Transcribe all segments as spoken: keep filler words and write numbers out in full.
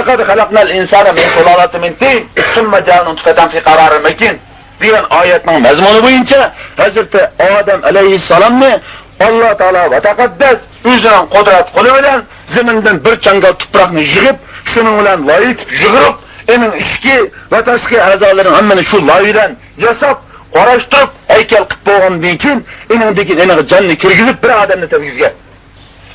لەقەد خەلەقنەل ئىنسانە مىن سۇلالاتىن مىن تىن، سۇممە جەئەلنۇل نۇتفەتەن فى قارارىن مەكىن» دېگەن ئايەتنىڭ مەزمۇنى بويىچە ھەزرىتى ئادەم ئەلەيھىسسالامنى ئاللا تائالا ۋە تەقەددەس ئۆزىنىڭ قۇدرەت قولى بىلەن زېمىندىن بىر چاڭگال تۇپراقنى يىغىپ، شۇنىڭ بىلەن لايىھە تۈزۈپ، يىغىپ، ئېنىڭ ئىچكى ۋە تاشقى ئەزالىرىنىڭ ھەممىنى شۇ لايىھە بىلەن ياساپ، قۇراشتۇرۇپ، ھەيكەل قىلىپ بولغاندىن كېيىن، ئېنىڭدىن كېيىن ئېنىڭغا جاننى كىرگۈزۈپ، بىر ئادەمنى تەربىيەلىگەن.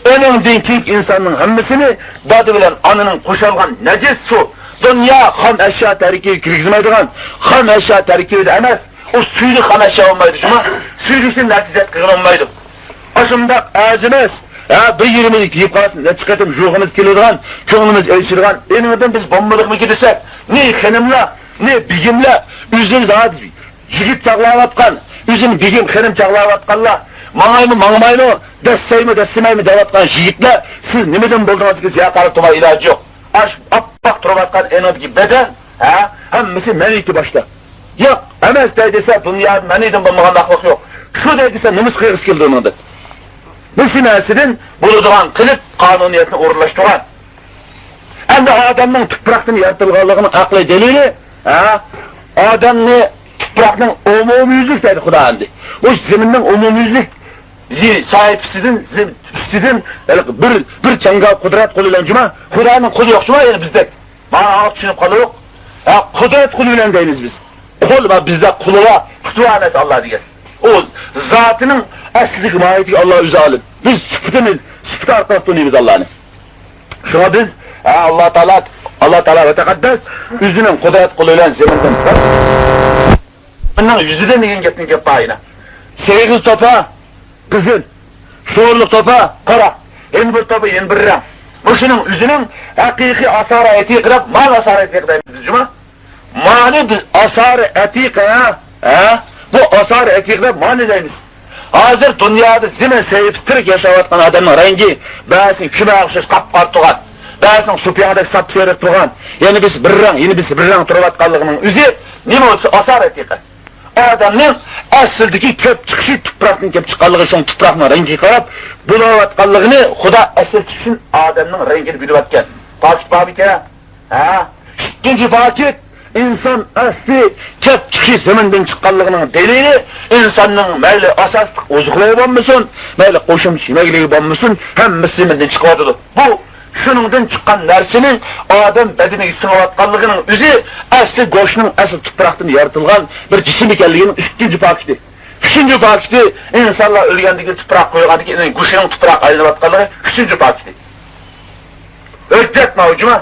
ئۇنىڭدىن كېيىنكى ئىنساننىڭ ھەممىسىنى دادا بىلەن ئانىنىڭ قوشالغان نەجىس سۇ، دۇنيا خام ئەشيا تەركىبىگە كىرگۈزمەيدىغان، خام ئەشيا تەركىبىدە ئەمەس، ئۇ سۈيلۈك خام ئەشيا بولمايدۇ، شۇڭا سۈيلۈكتىن نەتىجە ئېلىپ قىلغىلى بولمايدۇ. ئاشۇنداق ئەرزىمەس، ھە، بىر يېرىمىزنى كىيىپ قالسۇن، نەچچە قېتىم يۇغىمىز كېلىدىغان، كۆڭلىمىز ئېچىلىدىغان، ئېنىڭدىن بىز بولمىدۇقمىكىن دېسەك، نى خېنىملار، نى بېگىملار، ئۆزىمىز ھازىر يىگىت چاغلاۋاتقان، ئۆزىنى بېگىم، خېنىم چاغلاۋاتقانلار، ماڭايمۇ، ماڭمايمۇ، دەسسەيمۇ، دەسسىمەيمۇ دەۋاتقان يىگىتلەر، سىز نېمىدىن بولدىڭىز دېگەن زىيا قارىتىما ئىلاجى يوق. ئاش ئاپئاق تۇرۇۋاتقان ئېنىڭدىكى بەدەن، ھە، ھەممىسى مەنىيىتى باشتا. ياق، ئەمەس دەي دېسە، دۇنيادا مەنىيدىن بولمىغان مەخلۇق يوق. شۇ دەي دېسە، نېمىسى قىلغۇسى كېلىدۇ ئۇنىڭدىن؟ مۇشۇ نەرسىدىن بولىدىغان قىلىپ قانۇنىيەتنى ئورۇنلاشتۇرغان. ئەمدى ئادەمنىڭ تۇپراقتىن يارىتىلغانلىقىنىڭ ئەقلىي دەلىلى، ھە، ئادەمنى تۇپراقنىڭ ئومۇميۈزلۈك دەيدۇ خۇدا ئەمدى. بۇ زېمىننىڭ ئومۇميۈزلۈك يى-، ساھىبىسىدىن، زېم-، ئۈستىدىن، ھېلىقى بىر، بىر چاڭگال قۇدرەت قولى بىلەن جۇما، خۇدانىڭ قولى يوق جۇما، يەنە بىزدەك. مانا، چۈشىنىپ قالۇق. ھە، قۇدرەت قولى بىلەن دەيمىز بىز. قول ۋە بىزدە قولى بار، پۇتى بار ئەمەس ئاللا دېگەن. ئۇ زاتىنىڭ ئەسلىدىكى ماھىيىتىگە ئاللا ئۆزى ئالىم. بىز سۈپىتىمىز، سۈپىتى ئارقىلىق تونۇيمىز ئاللانى. شۇڭا بىز، ھە، ئاللا تائالا، ئاللا تائالا ۋە تەقەددەس ئۆزىنىڭ قۇدرەت قولى بىلەن زېمىندىن، زېمىننىڭ يۈزىدىن دېگەن گەپنىڭ گەپ بايىنى. سېغىز توپا، قىزىل، سورۇنلۇق توپا، قارا، يەنە بىر توپا، يەنە بىر رەڭ. مۇشۇنىڭ ئۆزىنىڭ ھەقىقىي ئاسارى ئەتىقە دەپ، مانا ئاسارى ئەتىقە دەيمىز بىز جۇما. مانى بىز ئاسارى ئەتىقە، ھە؟ بۇ ئاسارى ئەتىقە دەپ مانى دەيمىز. ھازىر دۇنيادا زېمىن سەھىپىسى تىرىك ياشاۋاتقان ئادەمنىڭ رەڭگى بەزىسىنىڭ كۈمەگە ئوخشاش قاپقارا تۇرغان، بەزىسىنىڭ سۇپىياڭدەك ساپسېرىق تۇرغان، يەنە بىرسى بىر رەڭ، يەنە بىرسى بىر رەڭ تۇرۇۋاتقانلىقىنىڭ ئۆزى نېمە بولسا ئاسارى ئەتىقە. ئادەمنىڭ ئەسلىدىكى كېلىپ چىقىشى تۇپراقتىن كېلىپ چىققانلىقى، شۇڭا تۇپراقنىڭ رەڭگىگە قاراپ بۇلاۋاتقانلىقىنى خۇدا ئەسلىتىش ئۈچۈن ئادەمنىڭ رەڭگىنى بىلىۋەتكەن. پاكىت بارمىكەن؟ ھە؟ ئىككىنچى پاكىت، ئىنسان ئەسلى كەپ چىقىشى زېمىندىن چىققانلىقىنىڭ دەلىلى، ئىنساننىڭ مەيلى ئاساسلىق ئوزۇقلۇقى بولمىسۇن، مەيلى قوشۇمچە يېمەكلىكى بولمىسۇن، ھەممىسى زېمىندىن چىقىۋاتىدۇ. بۇ شۇنىڭدىن چىققان نەرسىنىڭ ئادەم بەدىنىگە سىڭىۋاتقانلىقىنىڭ ئۆزى ئەسلى گۆشنىڭ ئەسلى تۇپراقتىن يارىتىلغان بىر جىسىم ئىكەنلىكىنىڭ ئىككىنچى پاكىتى. ئۈچىنچى پاكىتى، ئىنسانلار ئۆلگەندىن كېيىن تۇپراق قويغاندىن كېيىن گۆشىنىڭ تۇپراق ئايلىنىۋاتقانلىقى ئۈچىنچى پاكىتى. ھۆججەت ماۋۇ جۇما.